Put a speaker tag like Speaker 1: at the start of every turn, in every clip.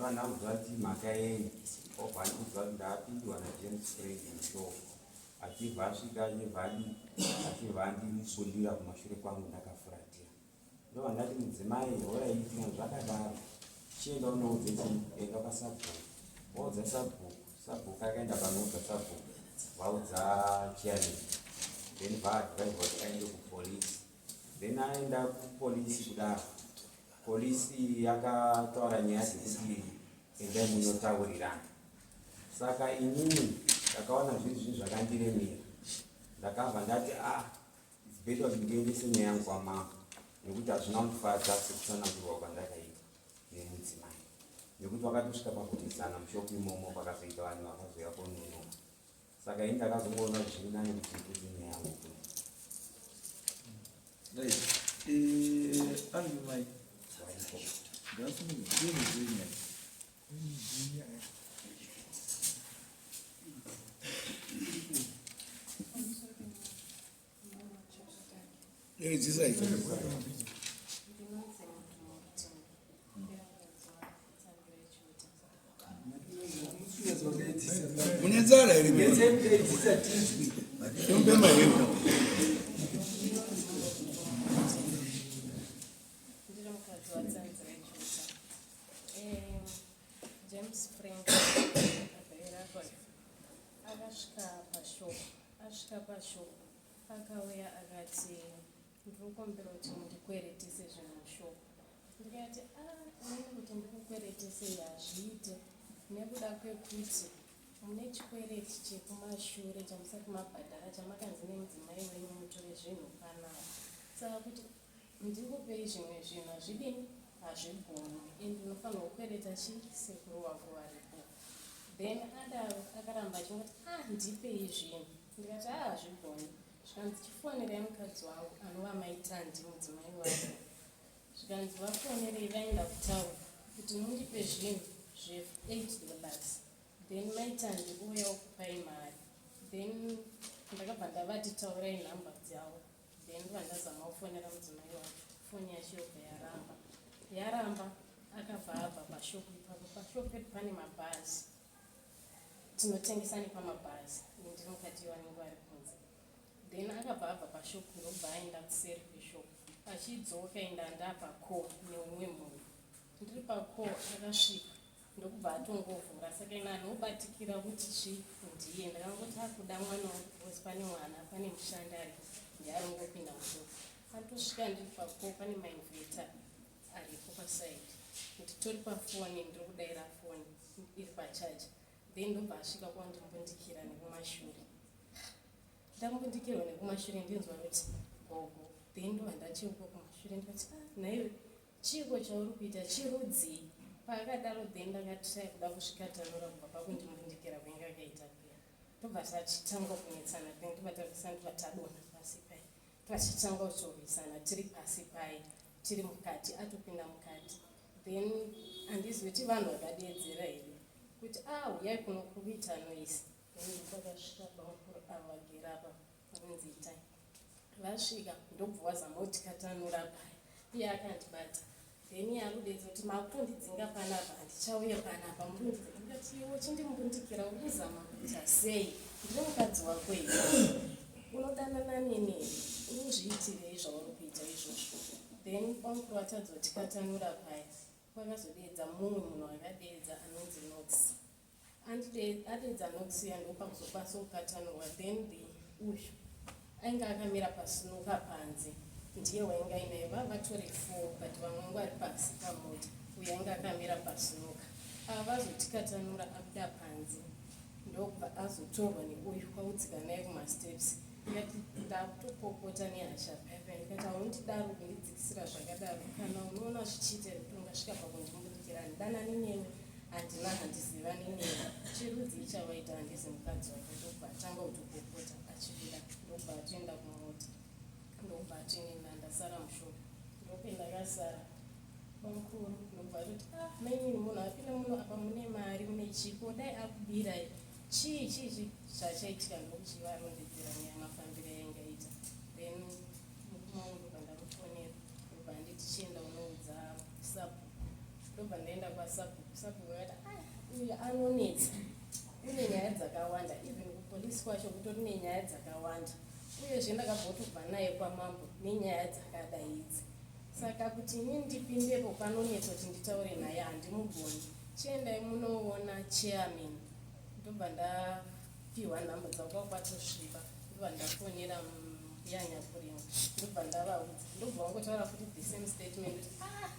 Speaker 1: Ndovandamuudza kuti mhaka yei, obva andiudza kuti ndapindwa naJames Frank mushop achibva asvika achibva adii achibva andisundira kumashure kwangu ndakafuratira. Ndobva ndati mudzimai horaiti kana zvakadaro chienda unoudze chii enda kwasabhuku waudza sabhuku sabhuku akaenda panoudza sabhuku vaudza chairman then vaadvise kuti aende kupolisi then aenda kupolisi kudaro polisi yakataura nyaya dzekuti endai munotaurirana saka inini ndakaona zviri zvinhu zvakandiremera ndakabva ndati ah It's better kuti ndiendese nyaya yangu kwamambo nekuti hazvina kundifadza sekutsanangurwa kwandakaita nemudzimai nekuti vakatosvika pakurwisana mushopu imomo pakazoita vanhu vakazouya konunura saka ini ndakazongoona kuti zviri nani kuti ndikuti nyaya yangu kuno.
Speaker 2: Right. Eh, Andrew Mike.
Speaker 3: Mune nzara here? Tombema here?
Speaker 4: Ndiri mukadzi waTsanzirai Chuta. James Frank akasvika pashop, asvika pashop akauya akati ndinokumbira kuti mundikweretese zvinhu mushop. Ndikati ah, inini kuti ndikukweretesei hazviite nekuda kwekuti mune chikwereti chekumashure chamusati mabhadhara chamakanzi nemudzimai wenyu mutore zvinhu panapa saka kuti Ndikupei zvimwe zvinhu hazvidini hazvigoni and unofanirwa kukwereta chi sekuru wako varipo then adaro akaramba achingoti ah ndipei zvinhu ndikati ah hazvigoni zvikanzi chifonerai mukadzi wangu anova maitandi mudzimai wako zvikanzi vafonerei vaenda kutaura kuti mundipe zvinhu zve 8 dollars then maitandi ouya okupai mari then ndakabva ndavati taurai nhamba dzavo Then ndobva ndazama kufonera mudzimai wacho foni yacho yobva yaramba yaramba akabva abva pashop ipapo pashop pedu pane mabhazi tinotengesa nepamabhazi ini ndiri mukati vanenge vari kunze then akabva abva pashop ndobva aenda kuseri kweshop achidzoka inda ndapa call neumwe munhu ndiri pacall akasvika ndokubva atongovhura saka ina anobatikira kuti chi ndiye ndakangoti akuda mwana wangu because pane mwana pane mushandi ari ndiye arongopinda mushopu atosvika ndiri pako pane mainveta aripo pasaidi nditori pafoni ndiri kudaira foni iri pachaja then ndobva asvika kwandimbundikira nekumashure ndambundikirwa nekumashure ndinzwa kuti gogo then ndobva ndacheuka kumashure ndikati ah, nhaiwe Chiiko chauri kuita chirudzii? Paakadaro then ndakatry kuda kusvikatanura kubva pakundimbundikira kwainge akaita kuya. Tobva tachitanga kunetsana then tobva tarwisana tobva tadonha pasi paye. Tobva tichitanga kutorwisana tiri pasi paye tiri mukati atopinda mukati then handizivi kuti vanhu vakadeedzera here kuti ah huyai kuno kuri kuita noise then ndopakasvika bamukuru avo vagere apa vanonzi itai Vasvika ndokubva wazama kuti katanura paya iye akandibata then iye arikudedza kuti makutondidzinga panapa handichauye panapa murikundidzinga ndikati iwe uchindimbundikira uri kuzama kuita sei ndiri mukadzi wako here unodanana neni here uri kuzviitirei zvauri kuita izvozvo then bamukuru vatadza kuti katanura paya kwakazodeedza mumwe munhu akadeedza anonzi Nox Adeedza Nox uya ndopakuzokwanisa kukatanurwa then the uyu ainge akamira pasnoka panze ndiye wainge ainaye vava vatori four but vamwe vangu vari pasi pamota uyu ainge akamira pasnoka ava vazotikatanura abuda panze ndokubva azotorwa neuyu kwakudzika naye kumasteps ndikati ndakutopopota nehasha paipa ndikati haundidaro kundidzikisira zvakadaro kana unoona zvichiita here kuti ungasvika pakundimbundikira handidanani newe handina handizivani newe chirudzi ichavaita handizi mukadzi wako ndokubva atanga kutopopota achibuda ndokubva atoenda kumota ndokubva atoenda ndasara mushopu ndopendakasara bamukuru ndokubva atoti ah mainini munhu apinda muno apa mune mari mune chipo dai akubirai Chii chii chii zvachaitika ndokuchivarondedzera nyaya mafambiro yainge aita then mukoma wangu ndobva ndamufonera ndobva anditi chienda unoudza sabhuku Ndobva ndaenda kwasabhuku. Sabhuku akati, ah, uyu anonetsa, une nyaya dzakawanda, even kupolisi kwacho kutori nenyaya dzakawanda. Uyezve ndakabvotobva naye kwamambo nenyaya dzakadai idzi. Saka kuti ini ndipindepo panonetsa kuti nditaure naye, handimugoni. Chiendai munoona chairman. Ndobva ndapiwa nhamba dzavo kwava kwatosviba. Ndobva ndafonera mbuya Nyakurenga. Ndobva ndavaudza. Ndobva vangotaura futi the same statement kuti ah,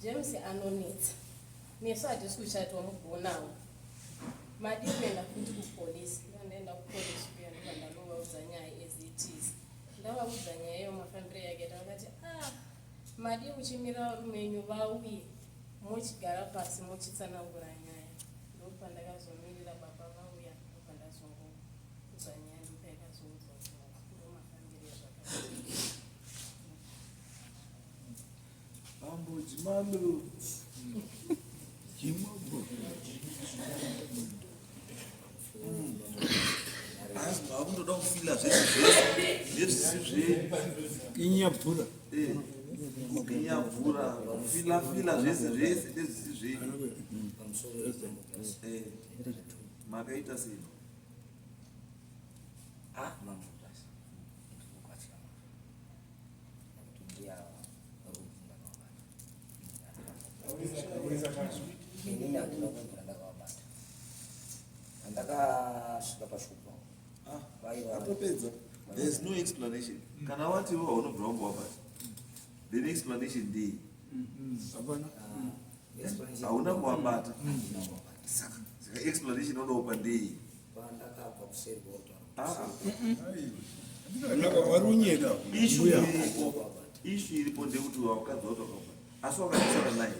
Speaker 4: James anonetsa. Nesu hatisi kuchatwa mugonawo. Madii kuenda futi kupolisi. Ndobva ndaenda kupolisi kuya ndobva ndanovaudza nyaya as it is. Ndavaudza nyaya iyo mafambiro yakaita vakati ah, madii kuchimira varume venyu vauye mochigara pasi mochitsanangura nyaya. Ndopandakazomirira baba vauya ndobva ndazongoudza nyaya ndopayakazoudzwa kuti ndomafambiro ezvakaita.
Speaker 2: Mambo Jimambo.
Speaker 3: Jimambo.
Speaker 5: Asi makundoda kufila zvese zvese nezvisi zve
Speaker 3: Inyabvura.
Speaker 5: Kuginyabvura kufila fila zvese zvese nezvisi zve. Makaita sei?
Speaker 6: Ah, mambo basi. Ndinokwatya mambo. Nekuti mbuya Ruth ndakavabata. Inini handina kumbira ndakavabata. Pandakasvika pashopu
Speaker 5: Ah, atopedza. There is no explanation. Kana wati iwe haunobvira wanga wabata. Then explanation ndei?
Speaker 3: Hapana.
Speaker 5: Hauna kuwabata. Saka saka explanation unoda ndei?
Speaker 6: Pandakabva kuseri kwautaura.
Speaker 5: Ah,
Speaker 3: Vari kunyeka.
Speaker 5: issue
Speaker 3: Mbuya.
Speaker 5: iripo. Issue iripo ndeyekuti wakadzi wati wakabata. Asi wakahwisana naye.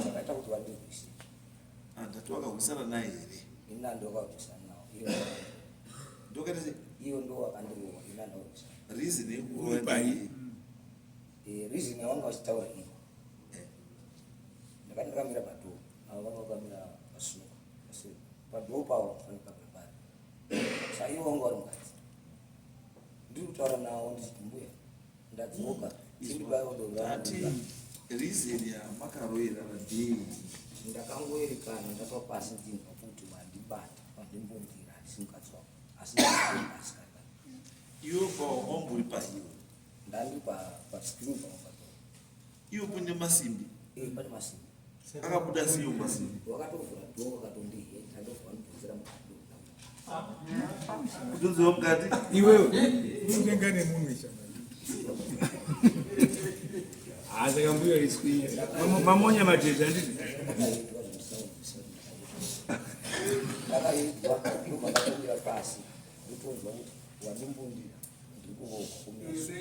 Speaker 6: Takaita kuti vandirwise.
Speaker 5: Ah, ndati wakahwisana naye here?
Speaker 6: Ini ndokarwisana navo. Iyo
Speaker 5: Ndokaita sei?
Speaker 6: iyo ndo wakandirova, ini handakurwisana.
Speaker 5: Reason yekurowa
Speaker 3: Pai.
Speaker 5: ndei?
Speaker 6: Reason yavanga vachitaura iyo. Ndakati ndakamira padhoo, avo vanga vakamira pasuka. Asi padhoo pavo vanokamira pari. Saka ivo vanga vari mukati. Ndiri kutaura navo ndichiti mbuya ndadzoka chindibaiwo doro
Speaker 5: Ndati reason yamakaroerana ndei?
Speaker 6: Ndakangoerekana ndatwa pasi ndinzwa kuti vandibata vandimbundira handisi mukadzi wavo asi ndakagara pasi kare kare.
Speaker 5: Iwe pawamburi paiwe.
Speaker 6: Ndandi pascreen pamwe padhoo.
Speaker 5: Iwe kune masimbi.
Speaker 6: Pane masimbi.
Speaker 5: Akabuda sei masimbi?
Speaker 6: Wakatovhura dhoo wakatondiheta ndobva vandidhonzera mukati.
Speaker 5: Kudhonzera mukati?
Speaker 3: Iwewe. Unenge nemunhu chama. Ah, saka mbuya iswinya. Mamonya matete handiti?
Speaker 6: Ndakaitwa zvinhu ndakaitwa ndobva ndatomira pasi ndotonzwa kuti wandimbundira ndiri kurohwa kumeso.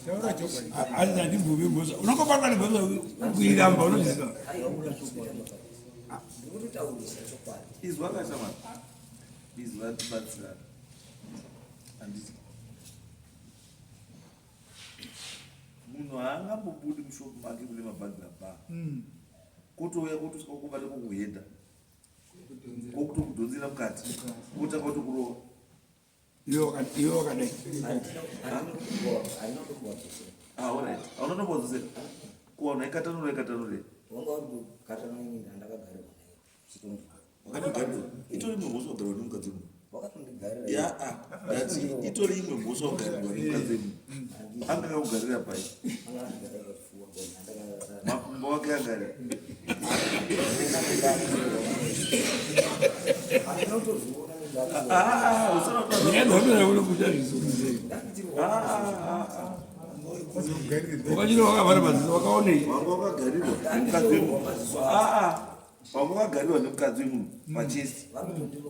Speaker 3: Taura chokwadi. Hanzi handibvumi mhosva. Unongobatwa nemhosva kuiramba unoziva.
Speaker 6: Aiwa, ndiri kutotaurisa chokwadi.
Speaker 5: Izwa kashamani. Izwa tibatsirana. Handiti. Munhu haangambobudi mushopu make mune mabhagira bha. Kotouya kotosvika kukubata kokuhedha. Kokutokudhonzera mukati. Kotanga kutokurova.
Speaker 3: Iwe wakadai.
Speaker 6: Handina kutombodzosera.
Speaker 5: Ah, alright. Hauna tombodzosera. Kuwanhu aikatanura aikatanure.
Speaker 6: Wanga uri kukatana inini ndandakagarirwa naye chitonzi.
Speaker 5: Wakatogarirwa. Itori imwe mhosva kugarirwa nemukadzi wemunhu.
Speaker 6: Wakatondigarira.
Speaker 5: Ya, ah, ndati itori imwe mhosva kugarirwa nemukadzi wemunhu. Anga akakugarira pai.
Speaker 6: Anga andigarira pachifuwa bwana ndakagara.
Speaker 5: Makumbo ake angari.
Speaker 6: Handina kutozviona
Speaker 5: Ah, ah, usana kutaura.
Speaker 3: Nyaya dzaunoda kunokuta zvisukuzei.
Speaker 5: Ah, ah, ah.
Speaker 3: Wakachira wakavhara maziso wakaonei?
Speaker 5: Wanga wakagarirwa nemukadzi wemunhu. Ah, ah. Wanga wakagarirwa nemukadzi wemunhu pachest.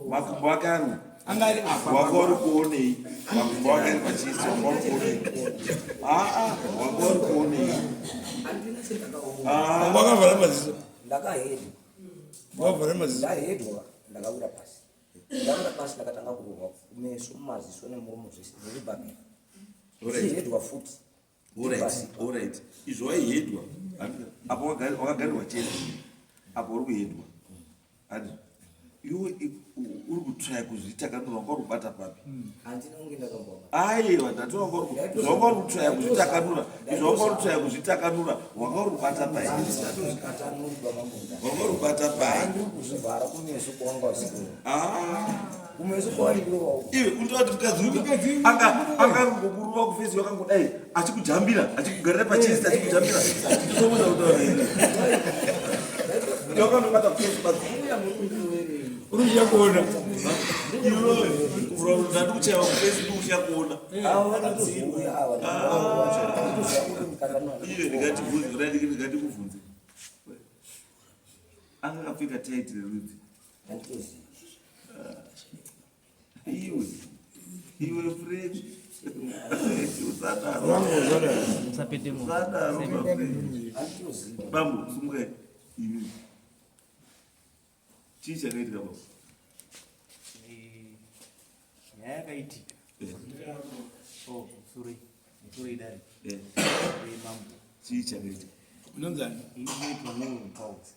Speaker 5: Makumbo ake ari.
Speaker 3: Anga ari apa.
Speaker 5: Wanga uri kuonei? Makumbo ake ari pachest. Wanga uri kuonei? Ah, ah. Wanga uri kuonei?
Speaker 6: Handina chendakaona.
Speaker 5: Ah.
Speaker 3: Wanga wakavhara maziso.
Speaker 6: Ndakahedwa.
Speaker 3: Wakavhara maziso.
Speaker 6: Ndahedwa ndakawira pasi. Ndawira pasi ndakatanga kurohwa kumeso, mumaziso nemuromo zvese nezvibhakera. Ndichihedwa futi.
Speaker 5: Alright, alright. Izvo waihedwa. Apo wakagarirwa chest. Apo uri kuhedwa. Adi. Iwe uri kutraya kuzvitakanura wanga uri kubata papi?
Speaker 6: Handina kunge ndakambobata.
Speaker 5: Aiwa, ndati wanga uri zvawanga uri kutraya kuzvitakanura, izvo wanga uri kutraya kuzvitakanura, wanga uri kubata pai?
Speaker 6: Handisatozvikatanuri baba Mutasa.
Speaker 5: Wanga uri kubata pai?
Speaker 6: Handiri kuzvivhara kumeso kwawanga usikuona.
Speaker 5: Ah.
Speaker 6: Kumeso kwawaindirova uko.
Speaker 5: Iwe unotaura kuti mukadzi uyu anga akangokurova kufesi wakangodai achikujambira achikugarira pachest achikujambira tozomuza kutaura here? Wakandobata kufesi basi.
Speaker 6: Uya muri kundiroverei.
Speaker 3: Unoziya kuona.
Speaker 5: Iwe ndandikuchaiwa kufesi ndikuchiya kuona.
Speaker 6: Ava vakatozouya ava. Nditoziva kuti mukatanura.
Speaker 5: Iwe ndingatibvunze, ndingatikubvunze. Anga akapfeka tight rerudzi.
Speaker 6: Handitozivi.
Speaker 5: Iwe. Iwe Fred. Usadaro.
Speaker 3: Wangu usadaro.
Speaker 7: Musapete munhu.
Speaker 5: Usadaro. Fred.
Speaker 6: Handitozivi.
Speaker 5: Bambo, sumukai. Imi. Chii chakaitika bambo?
Speaker 7: Nyaya yakaitika. Oh, sorry. Sorry dare. Mambo.
Speaker 5: Chii chakaitika?
Speaker 3: Unonzani?
Speaker 7: Ini ndinoitwa Noel Pauls.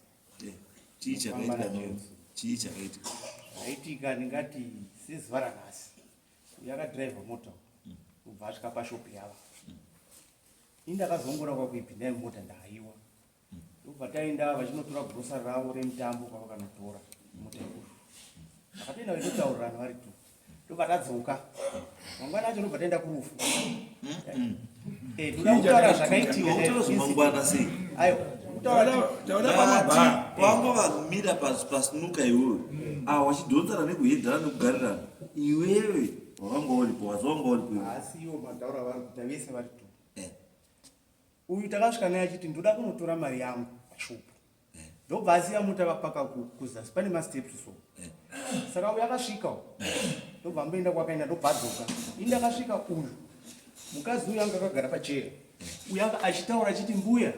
Speaker 5: Chii chakaitika Noel? Chii chakaitika?
Speaker 7: Zvaitika ndingati sezuva ranhasi. Yakadhiraivha mota kubva asvika pashopu yava. Ini ndakazongora kwakuipinda mota ndaiwa. Ndobva taenda vachinotora grocery ravo remutambo kwavakanotora mota yekuru. Vakatoenda vachitotaurirana vari tu. Ndobva tadzoka. Mangwana acho ndobva taenda kurufu. Ndoda kutaura zvakaitika.
Speaker 5: Wautaura zvemangwana sei?
Speaker 7: Aiwa, kutaura kuti
Speaker 3: Taura pamabhaa.
Speaker 5: Wanga vamira pasinuka iwewe. Ah, wachidhonzana nekuhedhana nekugarirana. Iwewe wakanga uripo, wazi wanga uripo iwewe.
Speaker 7: Asi iwo mataura vari kuita vese vari tu. Uyu takasvika naye achiti ndoda kunotora mari yangu pashopu. Ndobva asiya mota akapaka kuzasi pane masteps so. Saka uyu akasvika uyu. Ndobva amboenda kwakaenda ndobva adzoka. Ini ndakasvika uyu. Mukadzi uyu anga akagara pacheya. Uyu anga achitaura achiti mbuya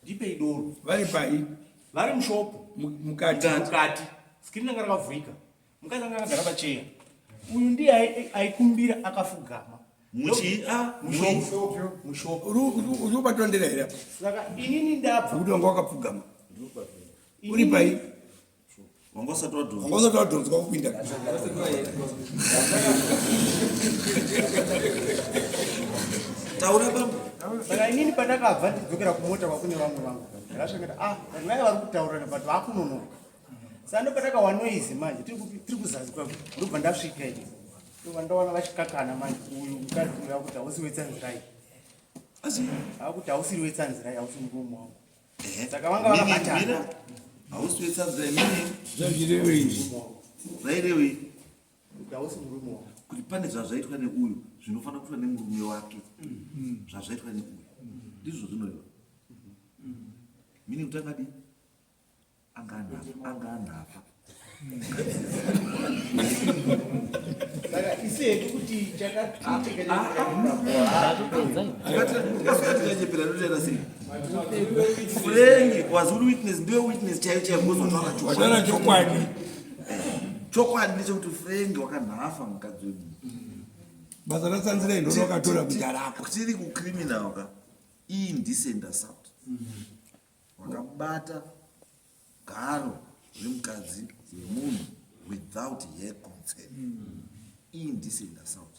Speaker 7: ndipei doro.
Speaker 3: Vari pai?
Speaker 7: Vari mushopu.
Speaker 3: Mukati.
Speaker 7: Mukati. Screen ranga rakavhurika. Mukadzi anga akagara pacheya. Uyu ndiye aikumbira akafugama.
Speaker 5: Muchi a
Speaker 7: Mushopu. Mushopu.
Speaker 3: Uri kubatondera here apa?
Speaker 7: Saka inini ndabva.
Speaker 3: Kuti wanga wakapfugama. Uri pai?
Speaker 5: Wanga usati wadhonzwa.
Speaker 3: Wanga usati wadhonzwa kupinda.
Speaker 5: Taura bambo.
Speaker 7: Saka inini pandakabva ndidzokera kumota kwakune vamwe vangu. Ndakasvika ndikati ah vanhu vaya vari kutaurana but vakunonoka. Saka ndopatakawa noise manje tiri kuzazi kwako ndobva ndasvika ini. Ndobva ndaona vachikakana manje uyu mukadzi uyu akuti hausi wetsanzirai.
Speaker 5: Asi
Speaker 7: akuti hausiri wetsanzirai hausi murume wangu. Saka vanga vakabatana.
Speaker 5: Hausi wetsanzirai meaning
Speaker 3: Zvairevei izvi?
Speaker 5: Zvairevei?
Speaker 7: Kuti hausi murume wangu.
Speaker 5: Kuti pane zvazvaitwa neuyu zvinofanira kuitwa nemurume wake. Zvazvaitwa neuyu. Ndizvo zvinoreva. Meaning kuti angadii? Anga anhafa.
Speaker 7: Saka isi hedu kuti chakatiitika
Speaker 5: Tikanyepera ndotoita sei? Frank was uri witness, ndiwe witness chaiyo chaiyo because wataura chokwadi.
Speaker 3: Wataura chokwadi.
Speaker 5: Chokwadi ndechekuti Frank wakanhafa mukadzi wemunhu.
Speaker 3: Basa ratsanzirai ndoro wakatora kuita rako.
Speaker 5: Tiri kucriminal ka indecent assault. Wakabata garo remukadzi wemunhu without her consent. Indecent assault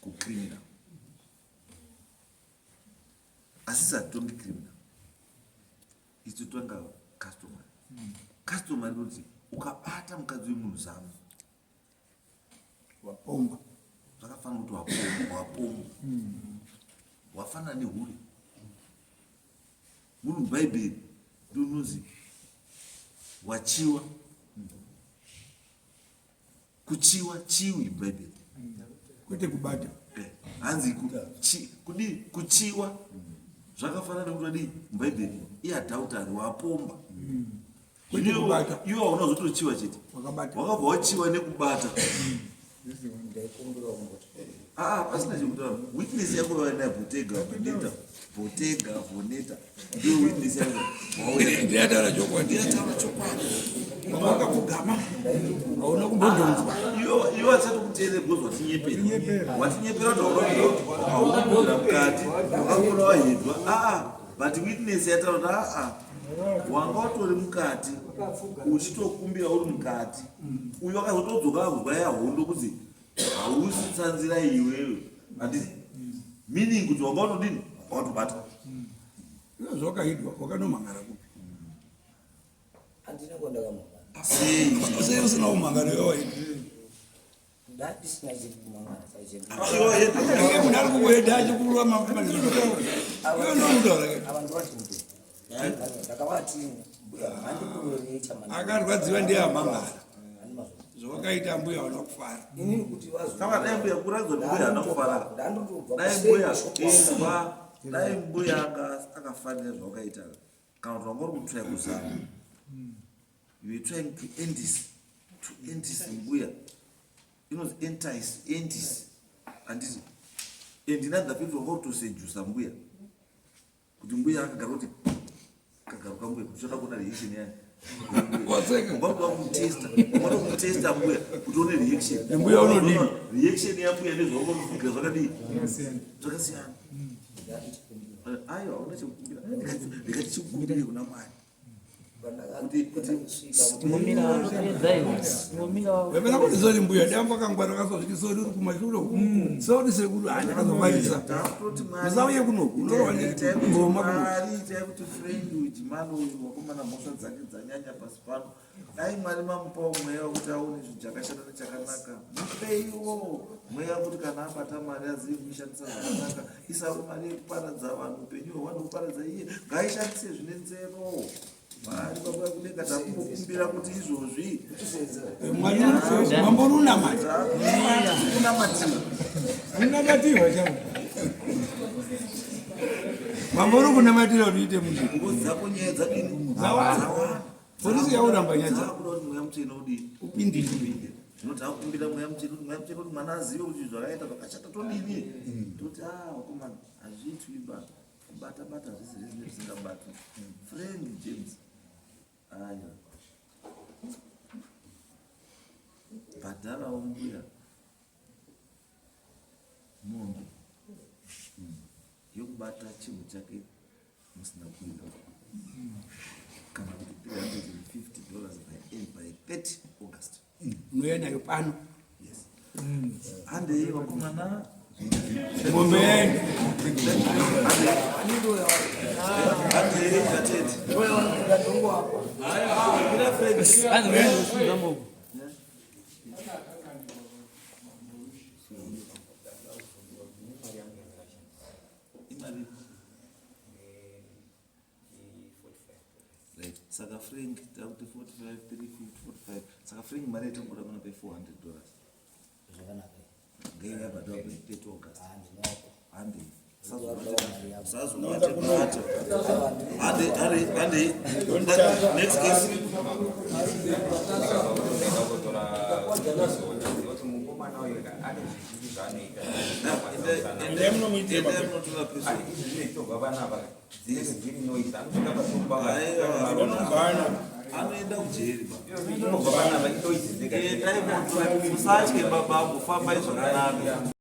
Speaker 5: kucriminal. Asi satongi criminal. Isu tonga customer. Customer inoti ukabata mukadzi wemunhu zamu
Speaker 3: wapomba.
Speaker 5: Zvakafanana kuti wapomba, wapomba. Wafanana nehure. Muri muBhaibheri ndinonzi wachiwa. Kuchiwa chiwi muBhaibheri.
Speaker 3: Kwete kubata.
Speaker 5: Hanzi kudii kuchiwa zvakafanana nekuti wadii muBhaibheri iadultery wapomba.
Speaker 3: Kwete kubata.
Speaker 5: Iwe haunazotochiwa chete.
Speaker 3: Wakabata.
Speaker 5: Wakabva wachiwa nekubata.
Speaker 6: Ndaikumbira kumboti.
Speaker 5: Ah, pasina chekutaura. Witness yako vana Bottega, Voneta, Bottega, Voneta. Ndiyo witness yako.
Speaker 3: Ndiyataura chokwadi.
Speaker 5: Ndiyataura chokwadi.
Speaker 3: Wanga wakapfugama. Hauna kumbodhonzwa.
Speaker 5: Iwe asati kuteerera because watinyepera. Watinyepera kuti hauna kumbodhonzwa mukati. Wakangona wahedwa. Ah, but witness yataura kuti ah, wanga watori mukati. Uchitokumbira uri mukati. Uyu akazotodzoka akuzwa yahondo kuti hausi tsanzira iwewe. Handiti? Meaning kuti wanga unodini? Watobata.
Speaker 3: Zvawakaitwa wakanomhangara kupi?
Speaker 6: Handina kwandakamuka.
Speaker 5: Sei?
Speaker 3: Sei usina kumhangara iwe waita?
Speaker 6: Ndandisina chekumangara chaicho.
Speaker 3: Iye munhu ari kukuhedha achikurwa iwe ndoutaura ke.
Speaker 6: Ava ndovati mbuya. Ndakavati mbuya handikuverei chamana.
Speaker 3: Akarwadziwa ndiye amhangara.
Speaker 6: Handimazvo.
Speaker 3: Zvawakaita mbuya hauna kufara.
Speaker 6: Inini kuti vazo.
Speaker 5: Saka dai mbuya kuratidza kuti mbuya haana kufara.
Speaker 6: Ndandotobva
Speaker 5: Dai mbuya inzwa, dai mbuya anga akafarira zvawakaita. Kana kuti wanga uri kutry kuzama. You were trying to entice, to entice mbuya. Inonzi entice, entice. Handiti? And in other people wanga kutosedusa mbuya. Kuti mbuya akagara kuti kagaruka mbuya kuti uchada kuona reaction yayo.
Speaker 3: Waseka.
Speaker 5: Ungada kumutesta, ungada kumutesta mbuya kuti uone reaction.
Speaker 3: Mbuya unodini?
Speaker 5: Reaction yambuya nezvaunga kufungira zvakadii? Zvakasiyana. Aiwa, hauna chekukumbira. Ndikati chikukumbire kuna Mwari. Kuti kuti
Speaker 3: Vepera kuti sori mbuya dai wakangwara wakazozviti sori uri kumashure uku. Sori sekuru hayi ndakazofarisa.
Speaker 5: Takutoti Mwari.
Speaker 3: Musauye kunoku unorohwa
Speaker 5: Itai kuti
Speaker 3: nengoma kunoku.
Speaker 5: Mwari, itai kuti friend ujimano uyu wakomana mhosva dzake dzanyanya pasi pano. Dai Mwari mamupawo mweya wekuti aone zvinhu chakashata nechakanaka. Mupeiwo mweya wekuti kana abata mari azive kuishandisa zvakanaka. Isave mari yekuparadza vanhu, upenyu hwevanhu kuparadza iye. Ngaishandise zvine nzero. Mwari baba kudenga takumbokumbira kuti izvozvi
Speaker 3: Mwari mambo unonamata.
Speaker 5: kunamatira.
Speaker 3: Unonamatirwa chavo. Mambo uri kunamatira kuti uite munhu.
Speaker 5: Ngozi dzako nyaya dzadini?
Speaker 3: Dzawanda. Polisi yauramba nyaya dzako.
Speaker 5: Dzakuda kuti mweya mutsvene udini?
Speaker 3: Upindire.
Speaker 5: Tinoti akumbira mweya mutsvene kuti mweya mutsvene kuti mwana azive kuti zvakaita zvakashata todini? Toti ah wakomana hazviitwi ba kubata bata hazvisi zvese zvisingabatwi. Frank James aiwa bhadharawo mbuya mombe yokubata chinhu chake musina kuita kana kuti $350 by end by 30 August.
Speaker 3: Unouya nayo pano.
Speaker 5: Yes. Handei vakomana.
Speaker 3: Mombe yaenda.
Speaker 5: Handei tatete. Mira friend. Imari. Right. Saka Frank takuti 45 350 45. Saka Frank mari yatangoda pana pe $400.
Speaker 6: Zvakanaka.
Speaker 5: Ngaive yabhadharwa by 30 August.
Speaker 6: Handinako.
Speaker 5: Handei. Sazobate bate. Handei, handei, handei. Next case.
Speaker 1: Ndikaenda kutora kuti mukomana uyu ane zvizhinji zvaanoita.
Speaker 3: Endai munomuitira
Speaker 5: Endai munotora peso.
Speaker 1: Izvi zvinoitorwa vana ava dzinenge dziri noise anosvika pasomba
Speaker 3: Vanobhana.
Speaker 5: Anoenda kujeri ba.
Speaker 1: inobva vana ava inoise dzega.
Speaker 5: Endai munotora musatye babangu fambai zvakanaka.